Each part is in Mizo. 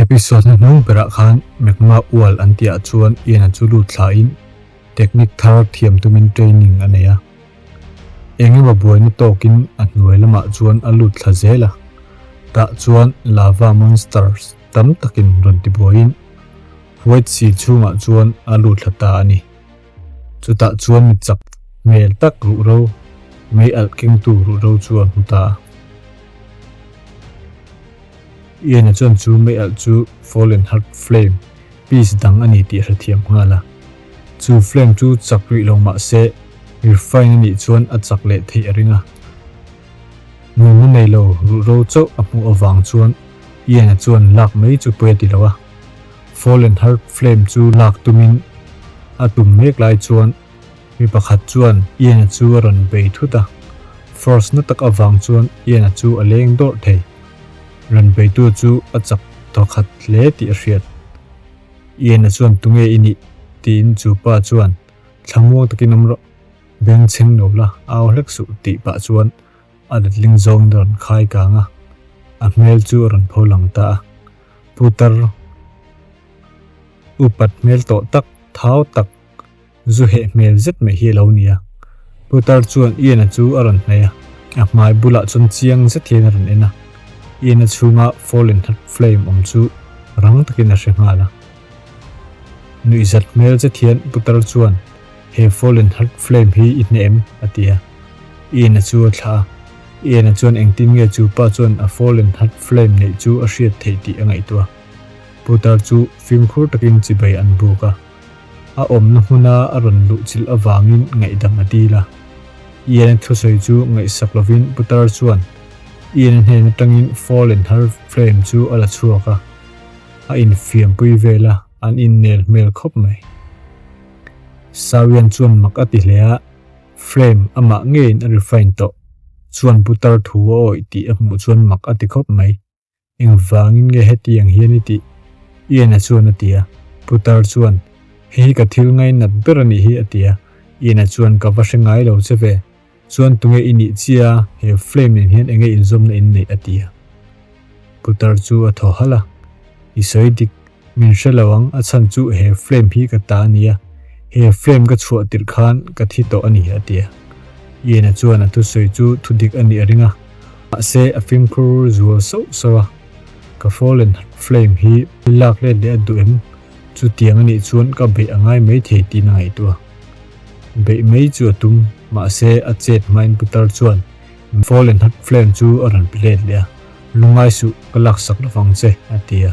Episode hnuhnung berah khan Magma Ual an tihah chuan Ian-a chu lut thlain technique thar thiam tumin training a nei a. Eng emaw buaina tawkin a hnuai lamah chuan a lut thla zel a, tah chuan lava monsters tam takin rawn ti buaiin White Sea chhungah chuan a lut thla ta a ni. Chutah chuan mi chak hmel tak ruhro, mei alh kengtu ruhro chu a hmu ta a. Ian-a chuan chu mei alh chu Fallen Heart Flame piece dang a ni tih a hrethiam nghal a. Chu flame chu chak rih lo mah se, refine a nih chuan a chak leh theih a ring a. Nunna nei lo ruhro chauh a hmuh avang chuan Ian-a chuan lak mai chu pawi a ti lo a. Fallen Heart Flame chu lak tumin a tum mek lai chuan mi pakhat chuan Ian-a chu a rawn bei thut a. Force na tak avang chuan Ian-a chu a leng dawrh thei. Rawn beitu chu a chak thawkhat hle tih a hriat. Ian-a chuan tunge i nih? tiin chu pa chuan thlamuang takin awm rawh, beng chheng lo la, au hlek suh tih pah chuan a letling zawngin a rawn khai kang a, a hmel chu a rawn pho lang ta a. Putar upat hmel tawh tak, thau tak, Zu heh hmel zet mai hi a lo ni a. Putar chuan Ian-a chu a rawn hnaih a, a hmai bulah chuan chiang zet hian a rawn en a. Ian-a chhunga Fallen Heart Flame awm chu rang takin a hre nghal a. Nuihzat hmel zet hian Putar chuan, He Fallen Heart Flame hi i hne em? a ti a. Ian-a chu a thlah a. Ian-a chuan engtin nge chu pa chuan a Fallen Heart Flame neih chu a hriat theih tih a ngaihtuah a. Putar chu fimkhur takin chibai an buk a. A awmna hmuna a rawn luh chilh avangin ngaihdam a dil a. Ian-a thusawi chu ngaihsak lovin Putar chuan Ian-a hnen atangin Fallen Heart Flame chu a la chhuak a, a infiampui vel a, an innel hmel khawp mai. Sawian chuan mak a ti hle a, Flame amah ngeiin a refine tawh chuan Putar thu a awih tih a hmuh chuan mak a ti khawp mai. Engvangin nge hetiang hian i tih? Ian-a chuan a ti a. Putar chuan, Hei hi ka thil ngainat ber a nih hi a ti a. Ian-a chuan, Ka va hre ngai lo che ve. Chuan tunge i nih chia, he flame nen hian enge inzawmna in neih a ti a. Putar chu a thaw halh a. I sawi dik, min hre lo ang, a chhan chu he flame hi ka ta a ni a. He flame ka chhuah tirh khan ka thi tawh a ni a ti a. Ian-a chuan a thusawi chu thudik a nih a ring a. Mahse a fimkhur zual sauh sauh a, ka fallen flame hi lak let leh a duh em? Chutiang a nih chuan ka beih a ngai mai thei tiin a ngaihtuah. Beih mai chu a tum, mahse a chet hmain putar chuan fallen hot flame chu a rawn pe let leh a, Lungngai suh, ka laksak lovang che, a ti a.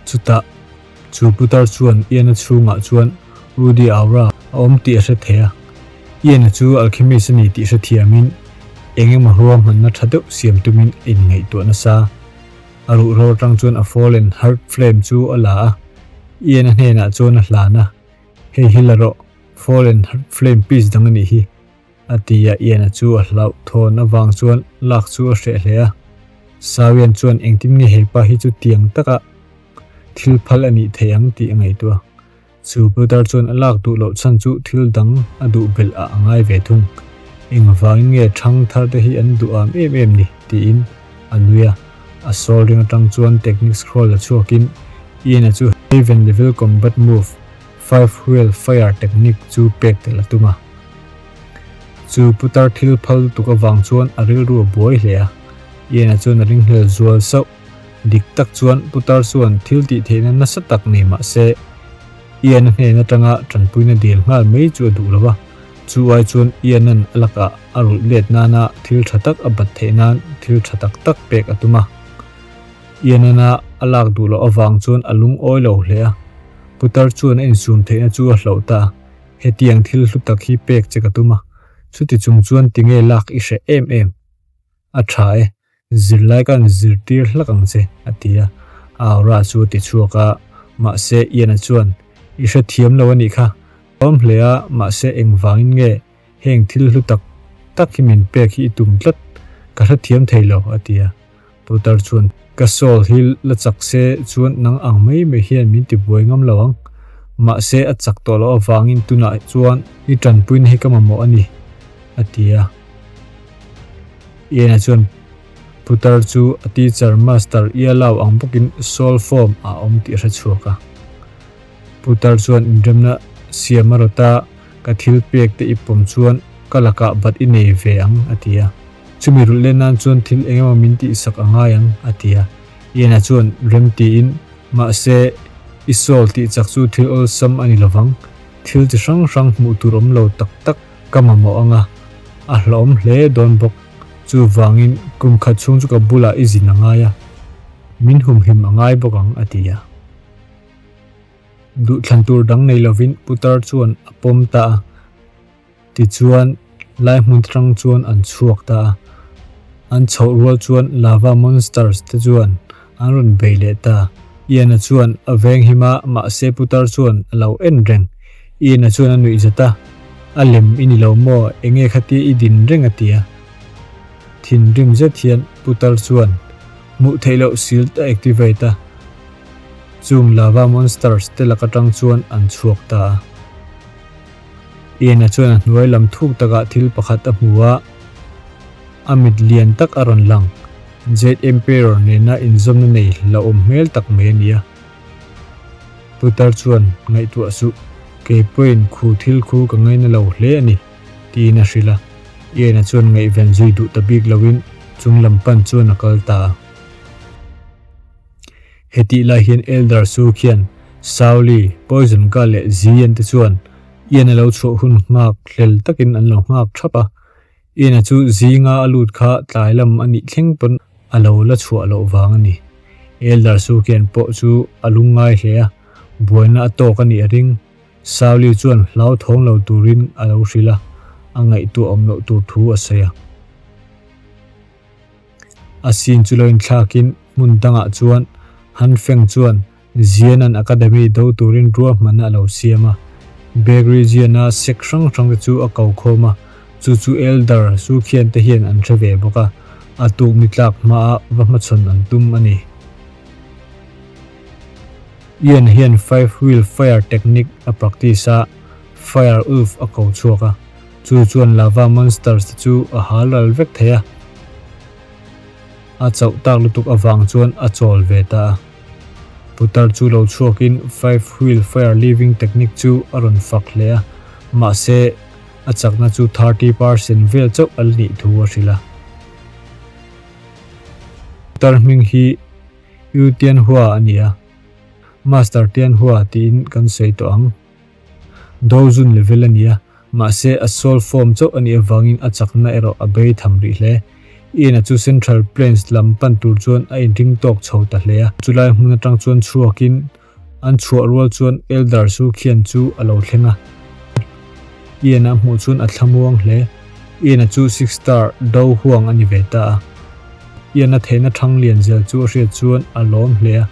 Chutah Chu putar chuan Ian-a chhungah chuan Rudi Aura a awm tih a hre thei a. Ian-a chu alchemist a ni tih hre thiamin eng emaw ruahmanna tha deuh siam tumin a inngaihtuah nasa. A ruhro atang chuan a fallen heart flame chu a la a, Ian-a hnenah chuan a hlan a, Hei hi la rawh, fallen heart flame piece dang a nih hi, a ti a. Ian-a chu a hlauh thawn avang chuan lak chu a hreh hle a. Sawian chuan engtin nge hepa hi chu tiang taka Thil phal a nih theih ang tih a ngaihtuah. Chu putar chuan a lak duh loh chhan chu thil dang a duh belh ah a ngai ve thung. Engvangin nge thang thar te hi an duh am em em ni? tiin a nui a. A sawl ring atang chuan technique scroll la chhuakin Ian-a chu Haven Level Combat Move, Five Wheel Fire Technique chu pek tel a tum a. Chu putar thil phal lutuk avang chuan a rilru a buai hle a. Ian-a chuan a ringhlel zual sauh. Dik tak chuan putar chuan thil tih theihna nasa tak nei mah se, Ian-a hnen atanga tanpuina dil nghal mai chu a duh lo va. Chu ai chuan Ian-a'n a lakah a rulh let nana thil tha tak a bat theih nan thil tha tak tak pek a tum a. Ian-ana a lak duh loh avang chuan a lungawi lo hle a. Putar chuan a insum theihna chu a hloh ta a, Hetiang thil hlu tak hi pek che ka tum a, chuti chung chuan tinge lak i hreh em em? A tha e, Zirlai ka an zirtir hlak ang che, a ti a. Aura chu a ti chhuak a, mahse Ian-a chuan, I hrethiam lo a nih kha. Ka awm hle a, mahse engvangin nge heng thil hlu tak tak hi min pek hi i tum tlat, ka hrethiam thei lo, a ti a. Putar chuan, Ka soul hi la chak se chuan nang ang mai mai hian min ti buai ngam lo ang. Mahse a chak tawh loh avangin tunah chuan i tanpuina hi ka mamawh a ni, a ti a. Ian-a chuan. Putar chu a teacher Master Ialao ang bawkin soul form ah a awm tih a hre chhuak a. Putar chuan inremna siam a rawt a, Ka thil pek te i pawm chuan ka lakah bat i nei ve ang, a ti a. Chumi rulh leh nan chuan thil eng emaw min tihsak a ngai ang, a ti a. Ian-a chuan rem tiin, Mahse, i soul tih chak chu thil awlsam a ni lovang. Thil chi hrang hrang hmuh tur awm lo tak tak ka mamawh ang a, a hlauhawm hle dawn bawk. Chuvangin, kum khat chhung chu ka bulah i zin a ngai a, min humhim a ngai bawk ang, a ti a. Duhthlan tur dang nei lovin putar chuan a pawm ta a. Tichuan, lai hmun atang chuan an chhuak ta a. An chhoh rual chuan lava monsters te chuan an rawn bei leh ta. Ian-a chuan a veng him a, mahse putar chuan a lo en reng. Ian-a chuan a nuih zat a, A lem i ni lo maw, enge khatia i din reng a ti a. Thinrim zet hian putar chuan hmuh theih loh shield a activate a. Chung lava monsters te lak atang chuan an chhuak ta a. Ian-a chuan a hnuai lam thuk takah thil pakhat a hmu a, a mit lian tak a rawn lang. Jade Emperor nena inzawmna nei hlauhawm hmel tak mai a ni a. Putar chuan ngaihtuah suh, kei pawhin khu thil khu ka ngaina lo hle a ni, tiin a hrilh a. Ian-a chuan ngaihven zui duh ta bik loin chung lam pan chuan a kal ta a. Hetih lai hian Elder Su khian Sauli, Poison Ka leh Zian te chuan Ian a lo chhuah hun nghak hlel takin an lo nghak thap a. Ian a chu zinga a lut kha tlai lam a nih thleng pawn a lo la chhuah loh vang a ni. Elder Su khian pawh chu a lungngai hle a, buaina a tawk a nih a ring. Sauli chuan hlauthawng lo turin a lo hrilh a, a ngaihtuah awm loh tur thu a sawi a. A scene chu lo inthlakin hmun dangah chuan Han Feng chuan Jianan Academy do turin ruahmanna a lo siam a. Bakery Jian-a sek hrang hrang te chu a ko khawm a, chu chu Elder Su Khian te hian an hre ve bawk a, a tuk ni tlak hmaa va hmachhawn an tum a ni. Ian hian Five Wheel Fire Technique a practice a, Fire Wolf a ko chhuak a. Chu chuan lava monsters te chu a hal ral vek thei a, a chauh tak lutuk avang chuan a chawl ve ta a. Putar chu lo chhuakin five wheel fire living technique chu a rawn fak hle a, mahse a chakna chu 30% vel chauh a la nih thu a hrilh a. Putar hming hi Yu Tianhua a ni a, Master Tianhua tiin kan sawi tawh ang. Dozun level a ni a, mahse a soul form chauh a nih avangin a chakna erawh a bei tham rih hle. Ian-a chu Central Plains lam pan tur chuan a inring tawk chho ta hle a. Chulai hmun atang chuan chhuakin an chhuah rual chuan Elder Su Khian chu a lo thleng a. Ian-a hmuh chuan a thlamuang hle. Ian-a chu Six Star Do Huang a ni ve ta a. Ian-a theihna thang lian zel chu a hriat chuan a lawm hle a.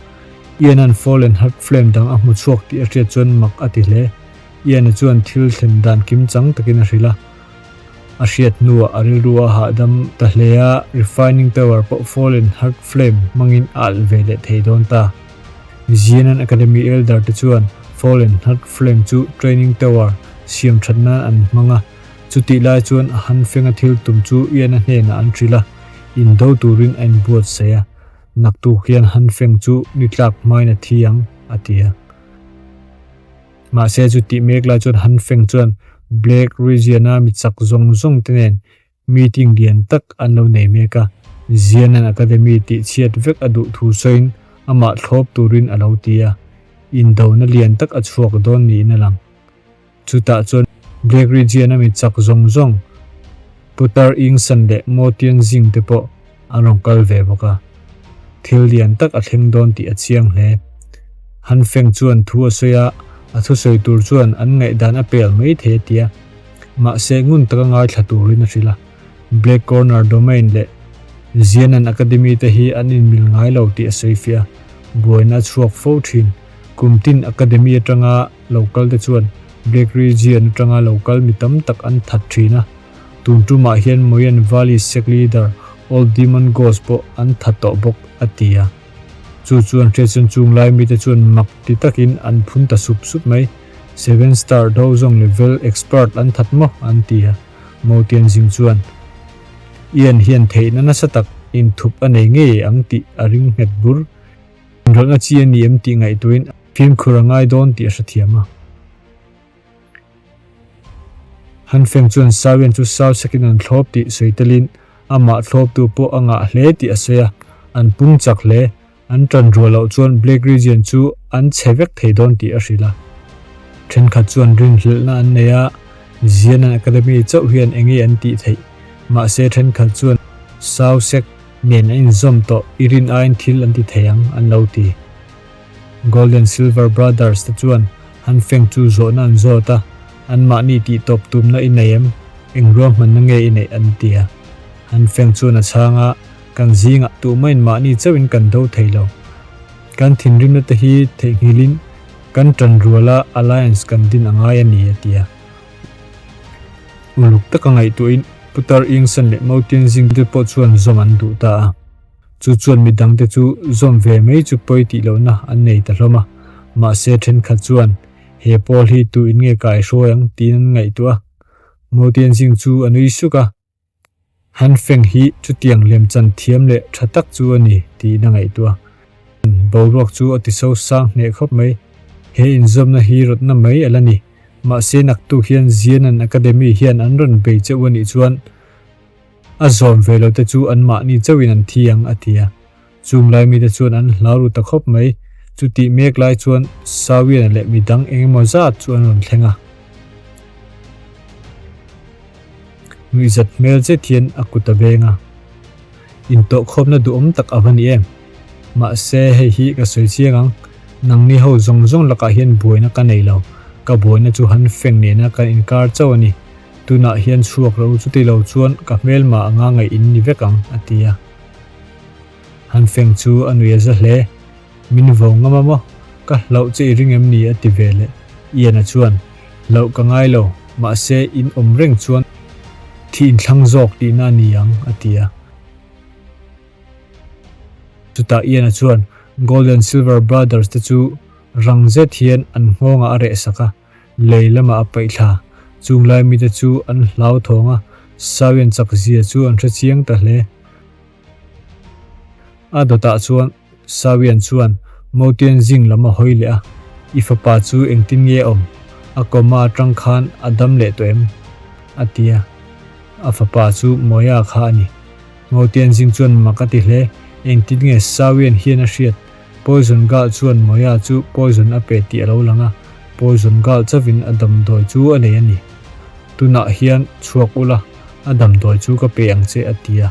Ian-a'n Fallen Heart Flame dang a hmu chhuak tih a hriat chuan mak a ti hle. Ian-a chuan thil thlen dan kim chang takin a hrilh a. A hriat hnuah a rilru a hahdam ta hle a, Refining Tower pawh Fallen Heart Flame hmangin a alh ve leh thei dawn ta. Zianan Academy Elder te chuan Fallen Heart Flame chu Training Tower siam that nan an hmang a, chutih lai chuan a han fenga thil tum chu Ian-a hnenah an hrilh a, indo turin a inbuatsaih a. Naktuk hian Han Feng chu ni tlak hmain a thi ang, a ti a. Mahse chu tih mek lai chuan Han Feng chuan Black Region-a mi chak zawng zawng te nen meeting lian tak an lo nei mek a, Jianan Academy tih chhiat vek a duh thu sawiin amah thlawp turin a lo ti a, indona lian tak a chhuak dawn niin a lang. Chutah chuan Black Region a mi chak zawng zawng Putar Ingsan leh Mo Tianjing te pawh an rawn kal ve bawk a. Thil lian tak a thleng dawn tih a chiang hle. Han Feng chuan thu a sawi a, a thusawi tur chuan an ngaihdan a pel mai thei a ti a. Mahse ngun taka ngaithla turin a hrilh a. Black Corner Domain leh Jianan Academy te hi an inmil ngai lo tih a sawi fiah a, buaina a chhuak fo thin. Kum tin Academy atanga lo kal te chuan Black Region atanga lo kal mi tam tak an that thin a, tun tumah hian Moyen Valley sect leader Old Demon Ghost pawh an that tawh bawk, a ti a. Chu chuan hriatchhan chung lai mite chuan mak ti takin an phun ta sup sup mai. Seven Star Dozong level expert an that maw? an ti a. Mo Tianjing chuan, Ian hian theihna nasa tak. Inthup a nei ngei ang tih a ring nghet bur. Inrawlhna chi a ni em tih ngaihtuahin fimkhur a ngai dawn tih a hrethiam a. Han Feng chuan Sawian chu sau sakin an thlawp tih sawi telin amah thlawptu pawh a ngah hle tih a sawi a, an pung chak hle. An ṭan ruah loh chuan Black Region chu an chhe vek thei dawn tih a hrilh a. Ṭhenkhat chuan rinhlelhna an nei a, Zianan Academy chauh hian eng nge an tih theih? Mahse ṭhenkhat chuan Sau Sek nen an inzawm tawh i rin aiin thil an ti thei ang an lo ti. Gold and Silver Brothers te chuan Han Feng chu zawhna an zawt a, anmahni tih tawp tumna i nei em? Eng ruahmanna nge i neih an ti a. Han Feng chuan a chhang a, Kan zingah tuhmain mahni chauhin kan do thei lo. Kan thinrimna te hi theihnghilhin kan tanruala alliance kan din a ngai a ni, a ti a. Uluk taka ngaihtuahin Putar Ingsan leh Motian Zing te pawh chuan zawm an duh ta a. Chu chuan midangte chu zawm ve mai chu pawi tih lohna an nei ta hlawm a. Mahse thenkhat chuan he pawl hi tu in nge kaihruai ang tiin an ngaihtuah a. Motian Zing chu a nui suk a. Han Feng hi chutiang lemchan thiam leh tha tak chu a ni tiin a ngaihtuah. Boruak chu a ti so sang hneh khawp mai. He inzawmna hi rawtna mai a la ni. Mahse naktuk hian Zianan Academy hian an rawn bei cheuh a nih chuan a zawm ve lo te chu anmahni chauhin an thi ang a ti a. Chung lai mite chuan an hlau ru ta khawp mai. Chutih mek lai chuan Sawiana leh midang eng emaw zat chu an rawn thleng a. Nuihzat hmel zet hian a kut a beng a. Intawhkhawmna duhawm tak a va ni em? Mahse hei hi ka sawi chiang ang, nangni ho zawng zawng lakah hian buaina ka nei lo. Ka buaina chu han feng nena kan inkar chauh a ni. Tunah hian chhuak ro chuti lo chuan ka hmelma anga ngaih in ni vek ang, a ti a. Han feng chu a nui a za hle. Min vo ngam a maw? Ka hlauh che i ring em ni? a ti ve leh. Ian-a chuan, Hlauh ka ngai lo, mahse in awm reng chuan thi inthlang zawk tihna a ni ang, a ti a. Chutah Ian-a chuan Gold and Silver Brothers te chu rang zet hian an nghawngah a rehsak a. Lei lamah a paih thla. Chung lai mite chu an hlauthawng a, Sawian chak zia chu an hre chiang ta hle. A dawtah chuan Sawian chuan Motian zing lam a hawi leh a, I fapa chu engtin nge a awm? A coma atang khan a dam leh tawh em? a ti a. A fapa chu Moya kha a ni. Motian zing chuan mak a ti hle, Engtin nge Sawian hian a hriat? Poison Gal chuan Moya chu poison a pe tih a lo lang a, Poison Gal chauhin a damdawi chu a nei a ni. Tunah hian chhuak ula, a damdawi chu ka pe ang che a ti a.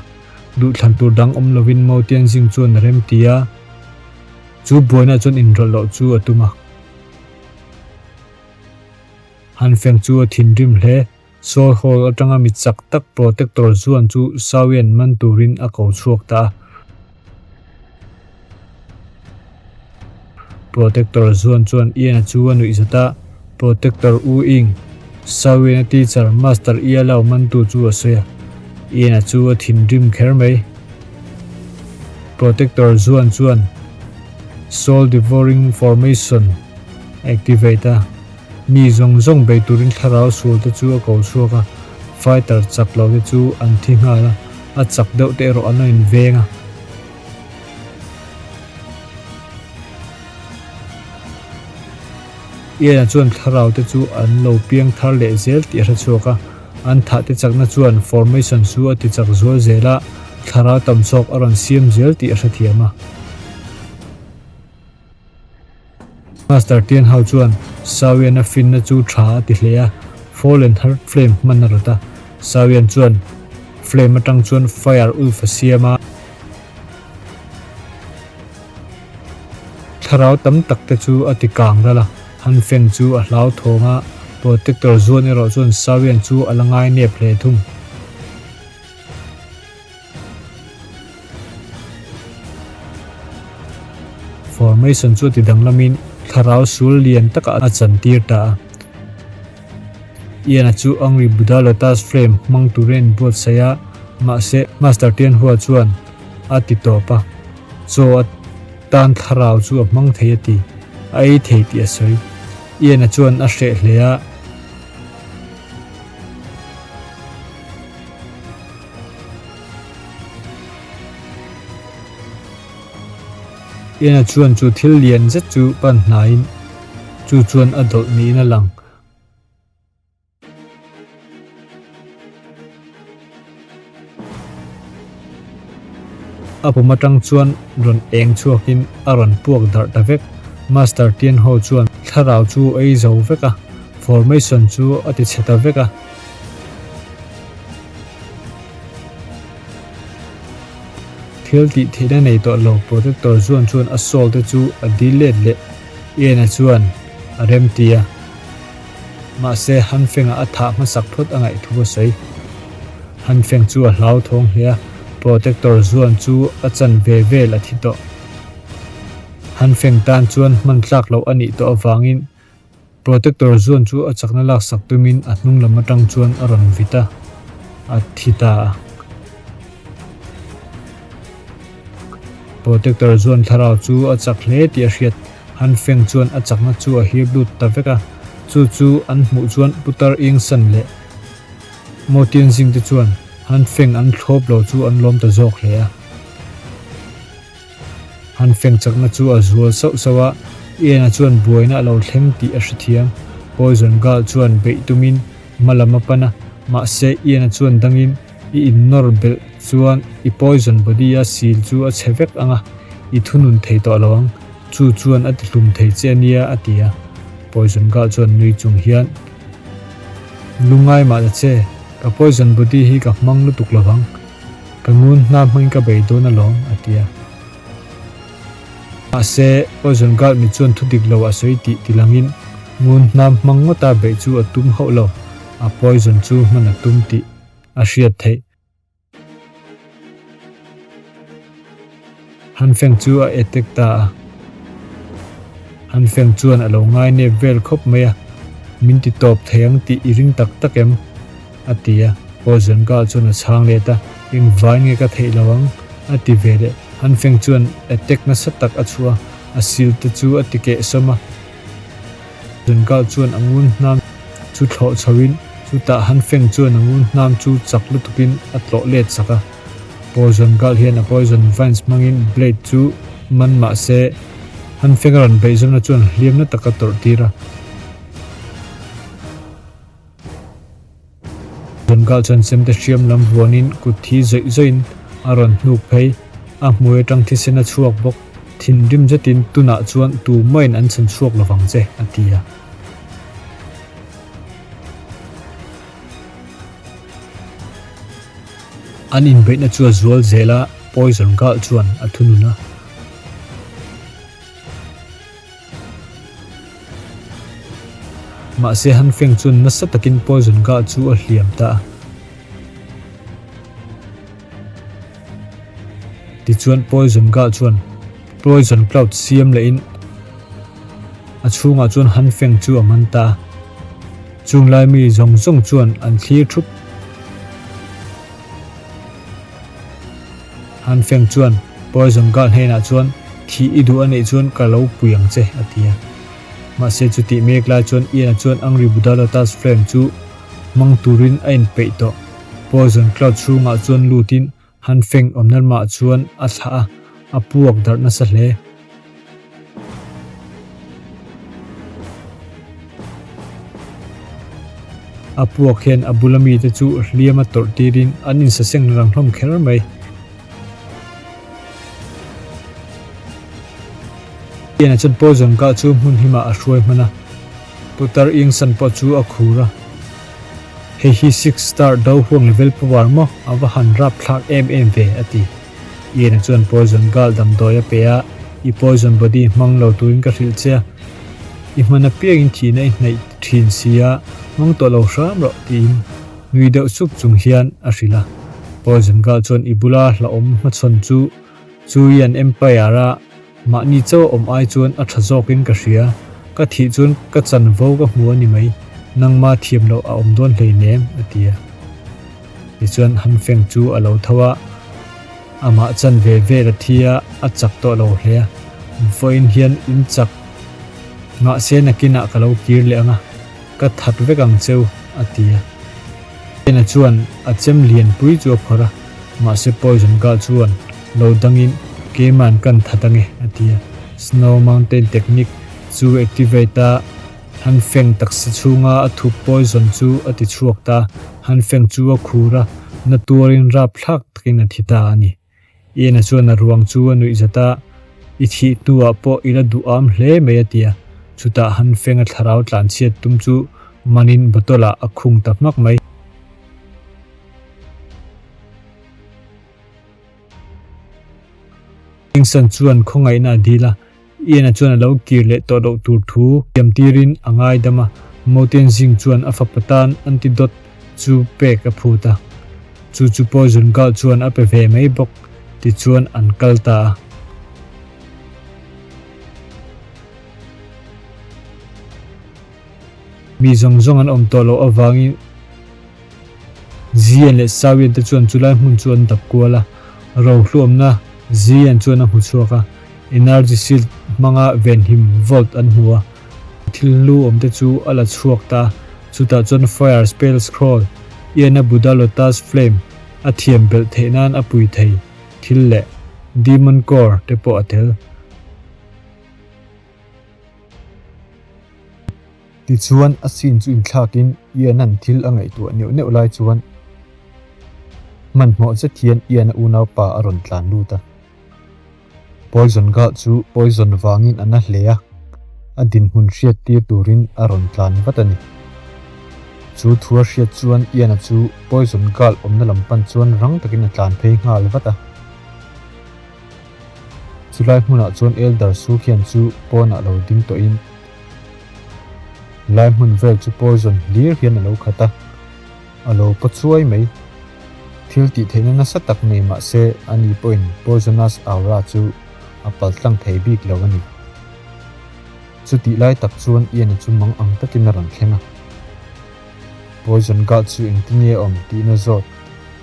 Duhthlan tur dang awm lovin Mo Tianjing chuan a rem ti a, chu buaina chuan inrawlh loh chu a tum a. Han Feng chu a thinrim hle. Sawl Hall atanga mi chak tak Protector Zuan chu Sawian man turin a ko chhuak ta a. Protector Zuan chuan Ian-a chu a nuih zat a, Protector U Ying, Sawian-a teacher Master Ia Lao mantu chu a sawi a. Ian-a chu a thinrim kher mai. Protector Zuan chuan Soul Devouring Formation a activate a. Mi zawng zawng bei turin thlarau sual te chu a ko chhuak a, fighter chak lo te chu an thi nghal a, a chak deuh te erawh an lo inveng a. Ian-a chuan thlarau te chu an lo piang thar leh zel tih a hre chhuak a, an thah te chakna chuan formation chu a ti chak zual zel a, thlarau tam zawk a rawn siam zel tih a hrethiam a. Master Tian Hao chuan Sawian a finna chu tha a ti hle a, Fallen Heart Flame hman a rawt a. Sawian chuan flame atang chuan Fire Wolf a siam a. Thlarau tam tak te chu a ti kang ral a, Han Feng chu a hlauthawng a, Protector Zuan erawh chuan Sawian chu a la ngai nep hle thung. Formation chu ti danglamin thlarau sul lian takah a chantir ta a. Ian-a chu Angry Buddha Lotus Frame hmang turin a inbuatsaih a, mahse Master Tianhua chuan a ti tawp a, chaw a tan thlarau chu a hmang thei a ti, a ei thei tih a sawi. Ian-a chuan a hreh hle a. Ian-a chuan chu thil lian zet chu pan hnaiin chu chuan a dawlh niin a lang. A pum atang chuan rawn eng chhuakin a rawn puak darh ta vek. Master Tianho chuan thlarau chu a ei zo vek a, formation chu a ti chhe ta vek a. Thil tih theihna nei tawh lo Protector Zuan chuan a soul te chu a dil let leh Ian-a chuan a remti a. Mahse, Hanfeng-a a thah hmasak phawt a ngaih thu a sawi. Hanfeng chu a hlauthawng hle a, Protector Zuan chu a chan ve vel a thi tawh. Hanfeng tan chuan hman tlak loh a nih tawh avangin Protector Zuan chu a chakna laksak tumin a hnung lam atang chuan a rawn vit a, a thi ta a. Protector Zuan thlarau chu a chak hle tih a hriat. Han Feng chuan a chakna chu a hip lut ta vek a, chu chu an hmuh chuan Putar Yingsan leh Mo Tianjing te chuan Han Feng an thlawp lo chu an lawm ta zawk hle a. Han Feng chakna chu a zual sauh sauh a, Ian-a chuan buaina a lo thleng tih a hrethiam. Poison Girl chuan beih tumin hma lam a pan a, mahse Ian-a chuan dangin I innawr belh chuan i poison body a sil chu a chhe vek ang a, i thunun thei tawh lo ang. Chu chuan a tihlum thei che ania a ti a. Poison girl chuan nui chung hian, Lungai mah ta che, ka poison body hi ka hmang lutuk lo vang. Ka ngun hna hmangin ka bei dawn alawm a ti a. Mahse, poison girl mi chuan thu dik lo a sawi tih tilangin ngun hnam hmang ngawta beih chu a tum hauh lo, a poison chu hman a tum tih a hriat theih. Han Feng chu a attack ta a. Han Feng chuan a lo ngai nep vel khawp mai a, Min ti tawp thei ang tih i ring tak tak em? a ti a. Poison Girl chuan a chhang let a, Engvai nge ka theih lo ang? a ti ve leh. Han Feng chuan attack nasa tak a chhuah a, a sil te chu a ti keh sawm a. Zungal chuan a ngun hnam chu thlawh chhoin chutah Han Feng chuan a ngun hnam chu chak lutukin a tlawh let sak a. Poison Gal hian a poison vines hmangin blade chu man mah se Han Feng a rawn beihzawmna chuan hliamna tak a tawrh tir a. Zungal chuan chemte hriam lam vuanin kut thi zawih zawihin a rawn hnuk phei. A hmui atang thisen a chhuak bawk. Thinrim zetin tunah chuan tu maiin an chhan chhuak lovang che, a ti a. An inbeihna chu a zual zel a, Poison Girl chuan a thunun a. Mahse Han Feng chuan nasa takin Poison Girl chu a hliam ta a. Tichuan Poison Girl chuan Poison Cloud siam lehin a chhungah chuan Han Feng chu a man ta a. Chung lai mi zawng zawng chuan an thlir thup. Han Feng chuan Poison Girl hnenah chuan thih i duh a neih chuan ka lo pui ang che a ti a. Mahse chutih mek lai chuan Ian-a chuan Angry Buddha Lotus Flame chu hmang turin a inpeih tawh. Poison Cloud chhungah chuan lutin Han Feng awmna lamah chuan a thlah a, a puak darh nasa hle. A puak hian a bula mite chu hliam a tawrh tirin an insaseng rang hlawm kher mai. Ian-a chuan Poison kah chu hmun himah a hruai hman a, Putar Yingsan pawh chu a khur a. Hei hi Six Star do huang level power maw? A va han rap thlak em em ve, a ti. Ian-a chuan Poison Girl damdawi a pe a, I poison body hmang lo turin ka hrilh che a, i hman apiangin thihna i hnaih thin si a, hmang tawh lo hram rawh, tiin nui deuh suk chung hian a hrilh a. Poison Girl chuan i bula hlauhawm hmachhawn chu chu Ian Empire-a Mahni chauh a awm ai chuan a tha zawkin ka hria, ka thih chuan ka chanvo ka hmu a ni mai, nangma thiam loh a awm dawn hleinem, a ti a. Tichuan Han Feng chu a lo tho a, amah chan ve vel a thi a, a chak tawh lo hle a, vawiin hian in chak mahse nakinah ka lo kir leh ang a, ka that vek ang cheu, a ti a. Ena chuan a chem lianpui chu a phawrh a, mahse Poison Girl chuan lo dangin, Keiman kan that ange, a ti a. Snow Mountain Technique chu activate a, Han Feng taksa chhunga a thup poison chu a ti chhuak ta. Han Feng chu a khur a, na tuarin rapthlak takin a thi ta a ni. Ian-a chuan a ruang chu a nuih zat a, I thih hnuah pawh i la duham hle mai a ti a. Chutah Han Feng-a thlarau tlanchhiat tum chu manin bottle-ah a khung ta hmak mai. Kingston chuan khawngaihna a dil a, Ian-a chuan a lo kir leh tawh loh tur thu thiam tirin a ngaidam a, Motian Zing chuan a fapa tan antidote chu pek a phut a, chu chu Poison Girl chuan a pe ve mai bawk, tichuan an kal ta a. Mi zawng zawng an awm tawh loh avangin Zian leh Sawian te chuan chulai hmun chu an dap kual a, rohluamna Zian chuan a hmu chhuak a, Energy Shield hmanga venhim Vault an hmu a, thil hlu awm te chu a la chhuak ta a, chutah chuan Fire Spell Scroll, Iana Buddha Lotus Flame a thiam belh theih nan a pui thei thil leh Demon Core te pawh a tel. Tichuan, a scene chu inthlakin Ian-a'n thil a ngaihtuah neuh neuh lai chuan hmanhmawh zet hian Ian-a unaupa a rawn tlan lut a. Poison Girl chu poison vangin a na hle a, a dinhmun hriat tir turin a rawn tlan vat a ni. Chu thu a hriat chuan Ian-a chu Poison Girl awmna lam pan chuan rang takin a tlan phei nghal vat a. Chulai hmunah chuan Elder Su khian chu pawnah lo ding tawhin lai hmun vel chu poison hlir hian a lo khat a, a lo paw chuai mai. Thil tih theihna nasa tak nei mah se ani pawhin poisonous aura chu a pal tlang thei bik lo a ni. Chutih lai tak chuan Ian-a chu mang ang takin a rawn thleng a. Poison gal chu engtin nge awm tihna zawt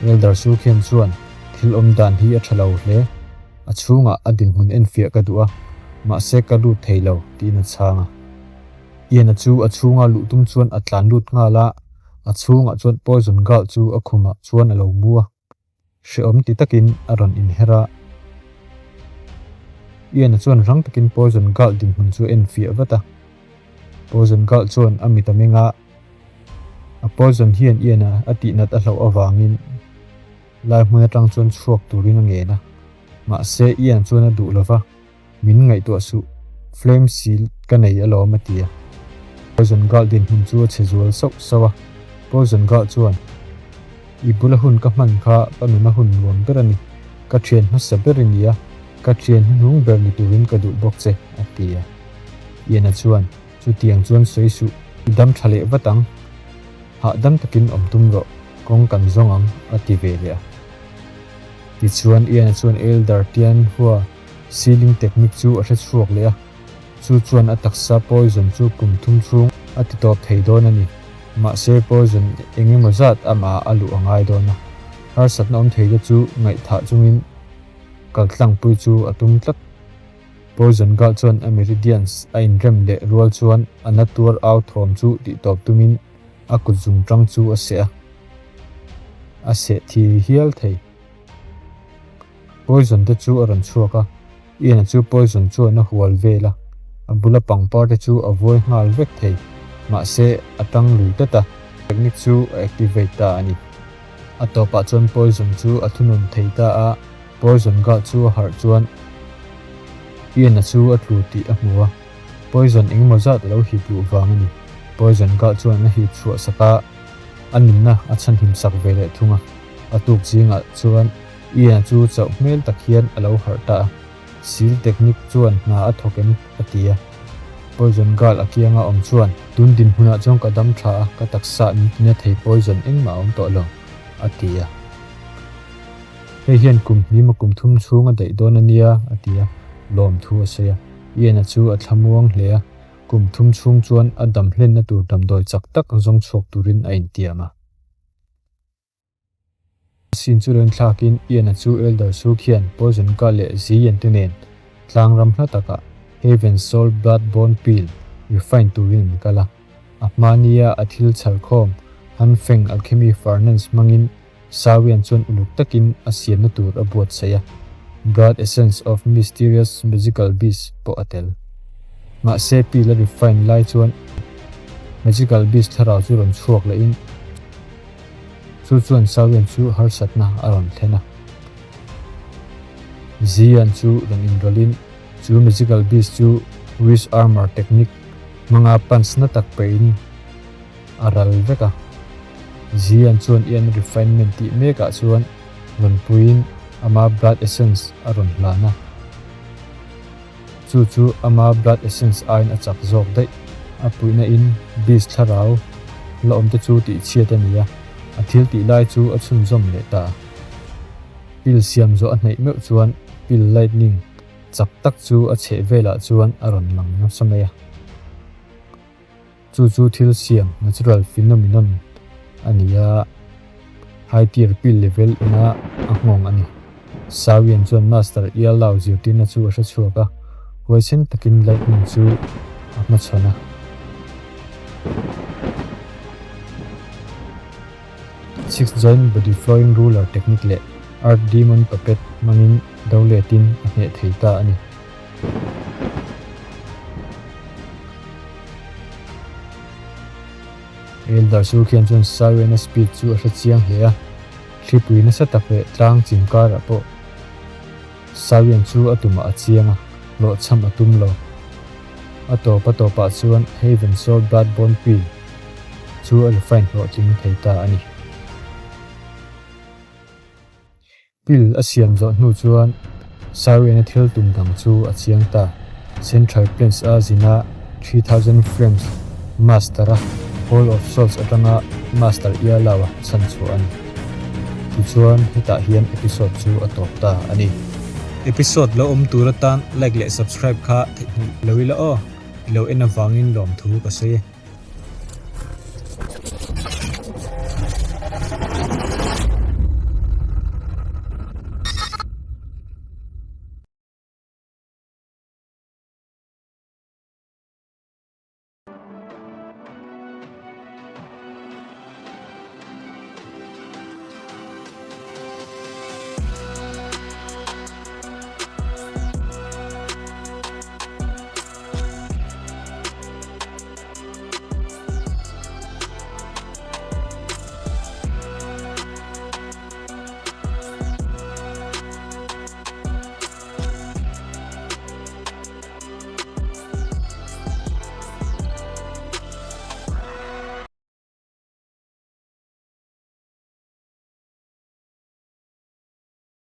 Elder Su khian chuan thil awm dan hi a tha lo hle. A chhungah a dinhmun enfiah ka duh a, mahse ka lut thei lo tiin a chhang a. Ian-a chu a chhunga luh tum chuan a tlan lut nghal a, a chhungah chuan poison gal chu a khumah chuan a lo mu a. Hrehawm ti takin a rawn inher a. Ian-a chuan rang takin Poison Girl dinhmun chu a enfiah vat a. Poison Girl chuan a mit a meng a, a poison hian Ian-a a tihnat a hlauh avangin lai hmun atang chuan chhuak turin a ngen a. Mahse Ian chuan a duh lo va. Min ngaihtuah suh, flame seal ka nei alawm a ti a. Poison Girl dinhmun chu a chhe zual sauh sauh a, Poison Girl chuan, I bula hun ka hman kha ka nuna hun nuam ber a ni, ka thian hmasa ber i ni a, ka thian hnuhnung ber ni turin ka duh bawk che a ti a. Ian-a chuan, Chutiang chuan sawi suh, i dam tha leh vat ang. Hahdam takin awm tum rawh, kawng kan zawng ang a ti ve leh a. Tichuan Ian-a chuan Elder Tian Hua Sealing technique chu a hre chhuak leh a, chu chuan a taksa poison chu kum thum chhung a ti tawp thei dawn a ni. Mahse poison eng emaw zat amah a luh a ngai dawn a, harsatna awm thei te chu ngaihthah chungin kaltlangpui chu a tum tlat. Poison gal chuan a meridians a inrem leh rual chuan a na tuar au thawm chu tih tawp tumin a kut zung tang chu a seh a, a seh thi hial thei. Poison te chu a rawn chhuak a, Ian-a chu poison chuan a hual vel a, a bula pangpar te chu a vuai nghal vek thei, mahse a tang lui tlat a, technique chu a activate ta a ni. A tawpah chuan poison chu a thunun thei ta a, poison gal chu a harh chuan Ian-a chu a tlu tih a hmu a, poison engemaw zat a lo hip luh vang a ni. Poison gal chuan a hip chhuah sak a, a nunna a chhanhim sak ve leh thung a, a tuk zingah chuan Ian chu chauh hmel tak hian a lo harh ta a, Seal technique chuan hna a thawk em? a ti a. Poison girl a kianga awm chuan, Tun dinhmunah chuan ka dam tha a, ka taksa min tina thei poison engmah a awm tawh lo, a ti a. Hei hian kum hnima kum thum chhung a daih dawn a nia, a ti a, lawmthu a sawi a. Ian-a chu a thlamuang hle a, kum thum chhung chuan a dam hlenna tur damdawi chak tak zawng chhuak turin a intiam a. Sin chu rawn thlakin Ian-a chu Elder Su khian Poison Ka leh Ziyan te nen tlang ram hla takah Heaven Soul Blood Bone Pill refine turin an kal a. A hma nia a thil chhar khawm Han Feng Alchemy Furnace hmangin Sawian chuan uluk takin a siamna tur a buatsaih a. Blood Essence of Mysterious Magical Beast pawh a tel. Mahse pill a refine lai chuan Magical Beast thlarau chu rawn chhuak lehin chu chuan Sawian chu harsatna a rawn thlen a. Zian chu rawn inrawlhin chu Magical Beast chu Wish Armor technique hmanga punch na tak peihin a ral vek a. Zian chuan Ian refinement tih mekah chuan rawn puiin ama blood essence a rawn hlan a. Chu chu ama blood essence aiin a chak zawk daih. A puihna in beast thlarau la awm te chu tih chhiat a ni a, a thil tih lai chu a chhunzawm leh ta. Pil siam zawh a hnaih meuh chuan pil lightning chak tak chu a chheh velah chuan a rawn lang nasa mai a. Chu chu thil siam, natural phenomenon, a ni a, high tier pill level ina a nghawng a ni. Sawian chuan Master Ialao zirtirna chu a hre chhuak a, huaisen takin lightning chu a hmachhawn a. Six joint body flowing ruler technique leh Earth Demon Puppet hmangin do letin a hneh thei ta a ni. Elder chu khian chuan Siren-a speed chu a hre chiang hle a, thlipui nasa tak leh tlang chim karah pawh Siren chu a tumah a chiang a, hlawhchham a tum lo. A tawp a tawpah chuan Haven Soul Bloodborne Pill chu a refine hlawhtling thei ta a ni. Pill a siam zawh hnu chuan Siren-a thil tum dang chu a chiang ta. Central Plains a zina 3000 Frames Master-a Hall of Souls atanga Master Ialao-a chhan chhuah a ni. Tichuan hetah hian episode chu a tawp ta a ni. Episode lo awm tur atan like leh subscribe kha theihnghilh lo ila aw. I lo en avangin lawmthu ka sawi e.